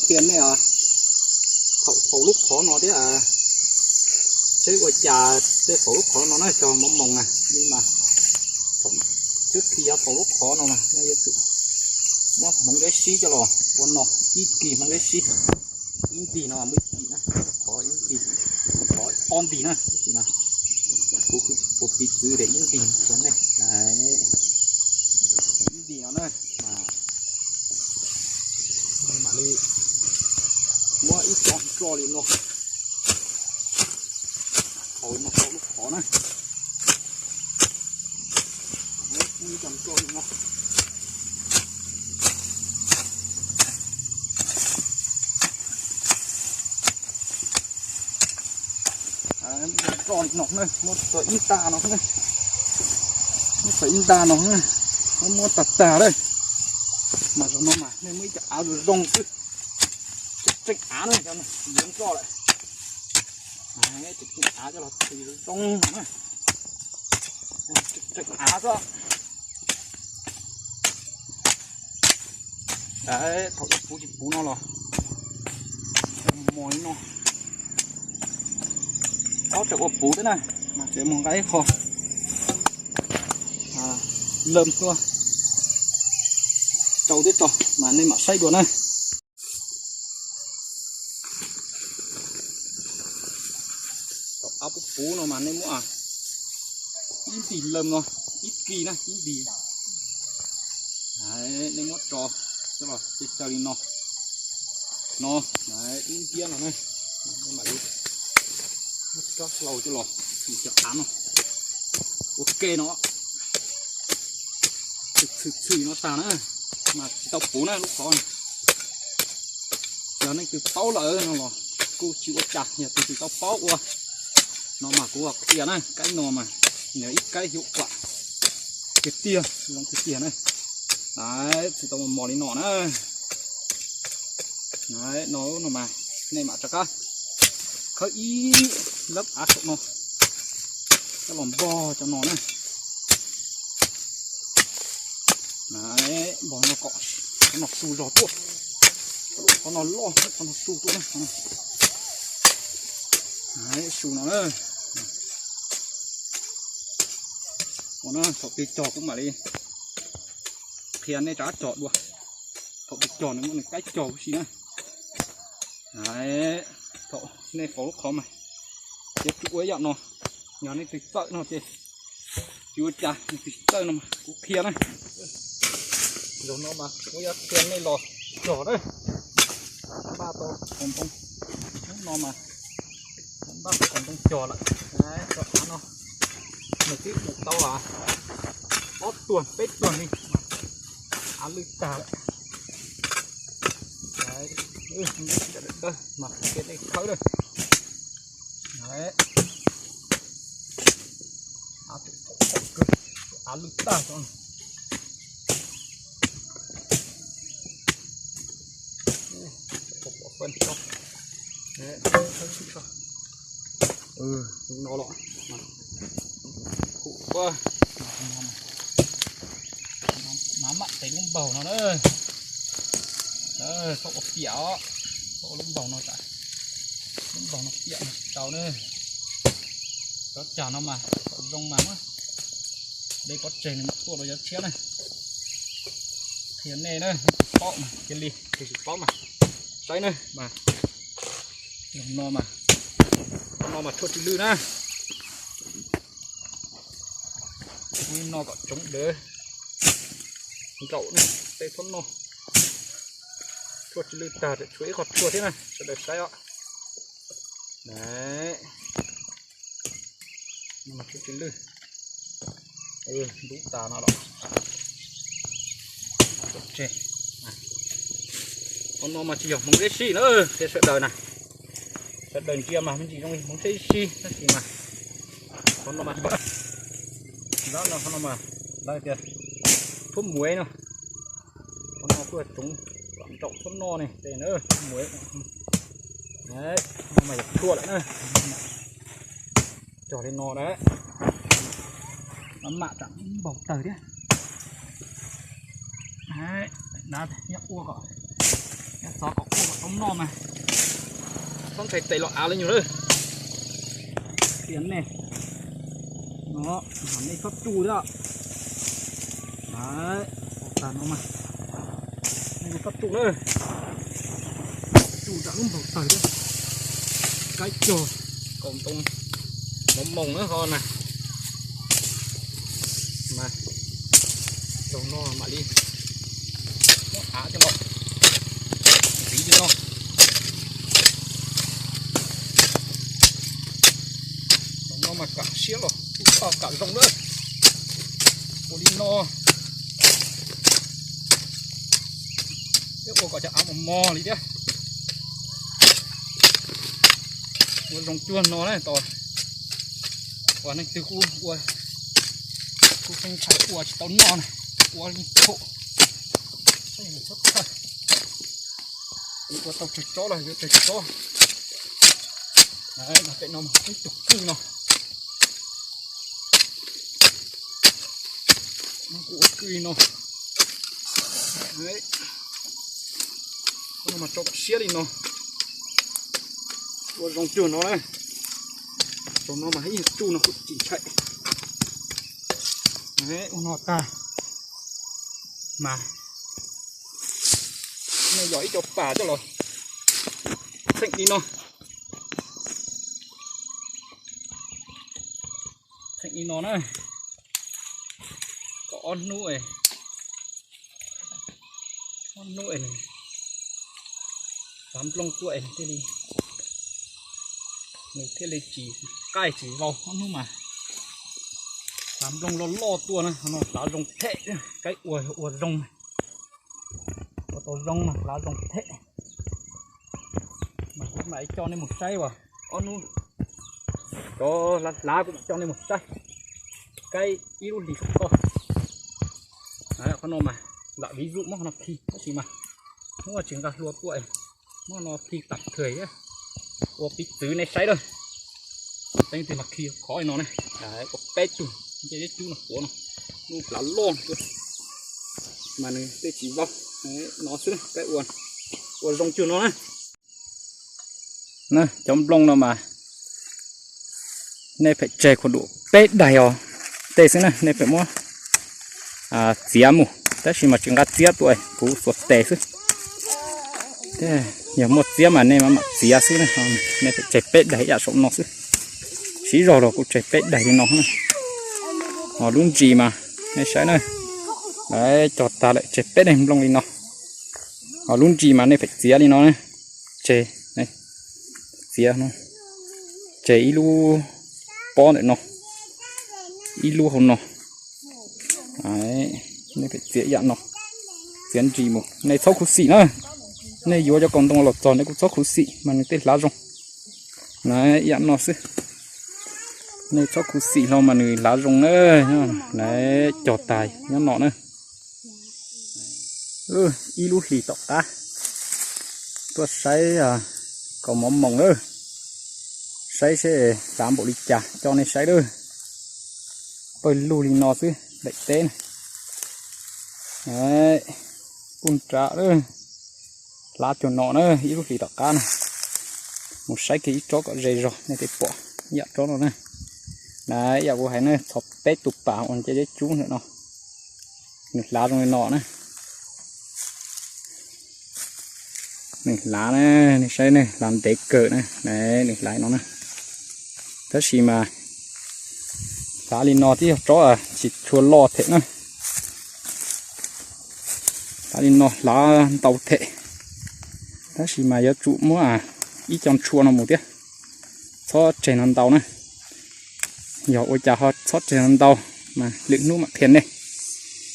Qhia nej thaum faus lub qhov no thiab, seb ua cas tej faus lub qhov no na, cov mov moos na, mas txhua khi yuav faus lub qhov no mas nej yuav tsum muab hmoov deb sib coj los ua no, ib kis hmoov deb sib, ib ntig no muaj ib kis na, qhov ib ntig, qhov ob ntig na, tab sis mas kuv kuv piv txwv tias ib ntig rau nej, ib ntig no na, mam li muab ib co nroj li no, faus li no rau lub qhov na, muab ib co nroj li no. Nroj li no na, muab txog ib nta no na, muab txog ib nta no na, muab muab tag tag lawm. Mas zaum no mas nej muab ib co av zoo zoo xwb, tseem tseem av na, yuav nroj lawm, tseem tseem av coj los txhwv zoo zoo na, tseem tseem av xwb. Thaum puv tsis puv no los mos li no, ob tseem ua puv thiab na, mas tseem mus nqa ib qho lawm tuaj rau tib tso mas nej mam saib dua na. Thaum av puv puv no mas nej muab ib ntig lawm no, ib kis na ib ntig, nej muab tso coj los txhwv raws li no, no, ib ntiab no na, mam li muab rab hlau coj los txhwv cov av no ua ke no, txhwv txhwv txhwv no tag na, mas tsis tau puv na lub qhov no. Yog leej twg paub lawm no los kuj tsis ua cas, yog tus tsis tau paub ua no mas kuv qhia na, kaib no mas nws ib kaib hiu uam tiag tiag, zoo tiag tiag na. Txhwv tau mos mos li no na. No, no mas nej mam rov qab khawb ib lab av saum no coj los npog cov no na. Npog no kom qhov no su zog tuaj, qhov no loj, qhov no su tuaj na. Su no na. Ua no thaum pib cog kuv mam li qhia nej rov qab cog dua. Thaum pib cog nws muaj nws kaib cog huv si na. Thaum nej faus lub qhov mas yuav tsum ua ib yam no. Yog nej twg txawj no ces tsis ua cas, nej twg tsis txawj no mas kuv qhia na. Zaum no mas kuv yuav qhia nej los cog na. Npaj tau qos ntoo, hnub no mas npaj tau qos ntoo cog lawm. Cov av no nws twb mus tau ob tuag peb tuag li, av lwj tag lawm. Dawb dawb mas qhia nej khawb na. Av lwj tag. Pov pov fab no los, maj mam tev lub npaug no na. Txhob ua piam os, txhob ua lub npaug no tas, lub npaug no piam mas tsis tau na. Cov cag no mas thaum zoo mas muab de pov tseg nws mam tuaj rau cov tshiab na. Qhia nej na, nej tsis paub mas cia li, tus tsis paub mas saib na mas. No mas, no mas tshuaj tsis lwj na. Ua li no kom tsoov dawv nraum tej thob no. Tshuaj tsis lwj tag, tshuav ib qho tshuaj thiab na, sawv daws saib os. Tshuaj tsis lwj, ntub tas no los. Qhov no mas tsis yog hmoov deb sij na, qhia sawv daws na. Sawv daws ntsia mas me ntsis zoo li hmoov deb sij tab sis mas qhov no mas, qhov no mas lawv tias thuab muev no. Qhov no kuj tsoov nraum thob no ne, tes na, thuab muev. Qhov no mas yog tshuaj lawm na. Cog li no na, mam mam tsam npaug tawg thiab. Nyob ua kom, nyob xov kom ua kom tau No mas txhob ntshai tes los av li nyuag lawm. Qhia nej, no, nej txhob tsuj thiab. Tag no mas nej txhob tsuj na. Tsuj tsam lub npaum tawg thiab. Kaib cog kaus ntoo mos moos na ho na. Mas zaum no mam li muab av coj los ntxiv li no. Zaum no mas kam siab los kuj tau kam zoo lawm. Ua li no thiab ua kom cov av mos mos li thiab. Ua zoo cuag no na tos uas neeg twg kuj ua, kuj ntshai ua tsis tau noj na, ua li thaum ua tau tsawg tsob los yuav tsawg tsob. Pem no peb tus kwj no, kuj ua kwj no. Mas tso kom siab li no. Ua zoo cuag no na. Tso no mas ib tsuj no kuj tsis ntshai. Ua no tag mas nej yog ib co pas coj los txheem li no. Txheem li no na. Kom ob hnub, ob hnub es nws xav nplooj tuaj es nws thiaj li, nws thiaj li tsis qaij tsis vau. Ob hnub mas xav nplooj loj loj tuaj na, no hlav zoo them, kaib ua ua zoo, ua tau zoo mas hlav zoo them. Mas kuv mam coj nej mus saib uas ob hnub cov hlav hlav kuv mam coj nej mus saib. Kaib ib lub hlis saum toj. Qhov no mas lam viv zuj muab qhov no khi tab sis mas hnub tsis nqa hlua tuaj, muab no khi tam thawj ua piv txwv nej saib lawm. Teeb tig mas khi khov li no na, ua peb tug ncej deb cub no quav no, lub hlav loj tuaj mas nws tej tsis vau no xwb, peb ua zoo cuag no na. Na cov nplooj no mas nej phem tseg khuam dum peb daig os tej xwb na, nej phem muab txiav mus tab sis mas tsis nqa txiab tuaj, kuv xuas tes xwb. Yog muaj txiab mas nej mam txiav xwb na. Nej phem tseg peb daig ib yam saum no xwb, siv zog los kuj tseg peb daig li no. Ho lub ntsis mas nej saib na, lawv cog tag lawm tseg peb daig nplooj li no. Ho lub ntsis mas nej phem txiav li no, tseg, txiav, tseg ib lub pob ntawm no, ib lub hauv no. Nej phem txiav ib yam no, txiav ntsis mus, nej txhob khuv xim na. Nej yuav cov kaus ntoo los txog nej kuj txhob khuv xim mas nws tej hlav zoo. Na ib yam no xwb, nej txhob khuv xim hlo mas nws hlav zoo na. Na cog tas nyob no na. Ib lub hlis tom qab tuaj saib kaus mov moos lawm, saib seb hlav npaum li cas coj nej saib lawm. Pawg lug li no xwb daim teb na. Kuj nram lawm, hlav cuag no na, ib lub hlis tom qab na. Mus saib kiag ib tsob kom ze zog nej thiaj pom ib yam tsob no na. Na ib yam kuv hais na, txog peb tus pas uas nce deb cub ntawm no, nws hlav zoo li no na. Nws hlav na, nej saib ne, hlav ntev kawg na, nws hlav li no na. Tab sis mas hlav li no twb yog tsob tsis tshua loj them na. Hlav li no hlav ntau them, tab sis mas yuav tsum muab ib co ntshua no mus thiab, txhob tseg no ntau na. Yog ua cas ho txhob tseg no ntau mas lwm hnub mam qhia nej.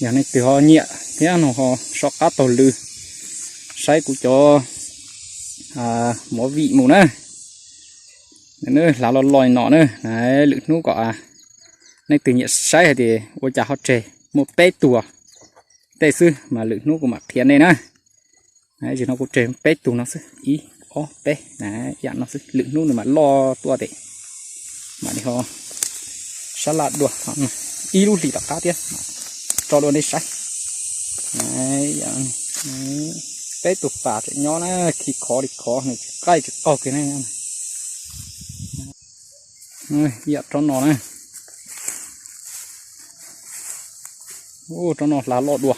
Yog nej twg ho nyiam thiab no ho so qab taug lw saib kuv cov movie mus na. Hlav loj loj li no na, lwm hnub kom nej twg nyiam saib hais tias ua cas ho tseg muaj peb tug tej xwb mas lwm hnub kuv mam qhia nej na. Tam sim no kuv tseg peb tug no xwb, ib, ob, peb, ib yam no xwb, lwm hnub nws mam loj tuaj tes mam li ho sab laj dua. Ib lub hlis tom qab thiab tso dua nej saib. peb tug pas tseem nyob na, khi khov li khov, nws tsis qaij tsis qaug kiag na. Ib yam tsob no na, tsob no hlav loj dua,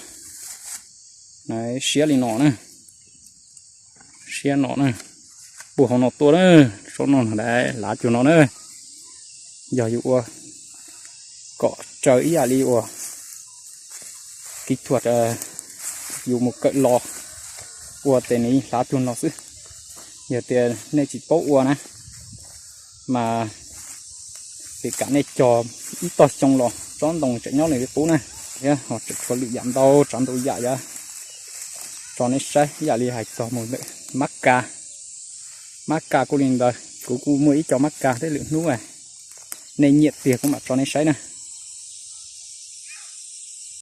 siab li no na, siab no na, puag hauv no tuaj na, tsob no hlav cuag no na. Yog yus ua kom tsaws ib yam li uas kis thuam yus mus kawm los ua tes nws hlav cuag no xwb. Yog tias nej tsis paub ua na, mas pem kam nej cog ib tog xyoo los tsob ntoo tseem nyob nws li qub na. Thiab ho tseem tshuav lwm yam ntau tsav ntau yam yog tso nej saib, ib yam li hais txog mus ntawm mab ka. Mab ka kuj li ntawd, kuv kuj muaj ib co mab ka, tej lwm hnub nej nyiam tiag kuv mam tso nej saib na.